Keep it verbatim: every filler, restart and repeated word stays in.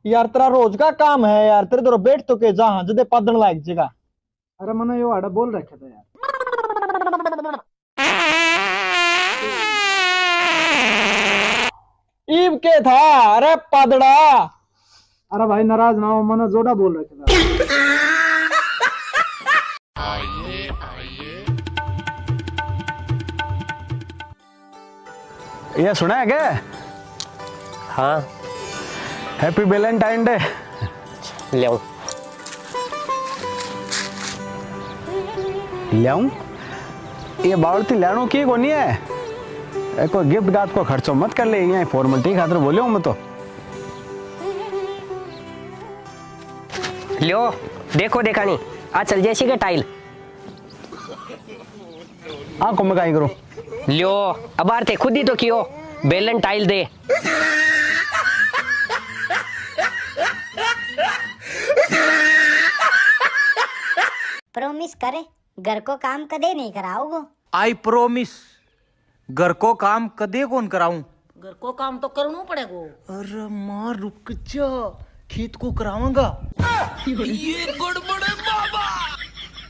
यार, तेरा रोज का काम है यार, तेरे तो बैठ तो के जहां जदे पादन लाग जेगा। अरे, मने यो आड़ा बोल रखे था यार। ईब के था? अरे पादड़ा। अरे भाई, नाराज ना हो, मने जोड़ा बोल रखे था। ये सुना है क्या? हाँ। Happy Valentine Day। ल्याऊं? ल्याऊं? ये बावड़ती ल्याणो की कोनी है? ए, कोई गिफ्ट गाफ्ट को खर्चो मत कर ले, यहीं फॉर्मेलिटी खातर बोले हूं मैं तो। ल्यो, देखो देखा नहीं, आ चल जैसी के टाइल। आंखों में काई करूं? ल्यो, अबार ते खुद ही तो कियो, बेलन टाइल दे। प्रॉमिस करे, घर को काम कदे नहीं कराओगो। आई प्रॉमिस, घर को काम कदे कौन कराऊं? घर को काम तो करणो पड़ेगो। अरे माँ रुक जा, खेत को करावांगा। ये गड़बड़ है बाबा।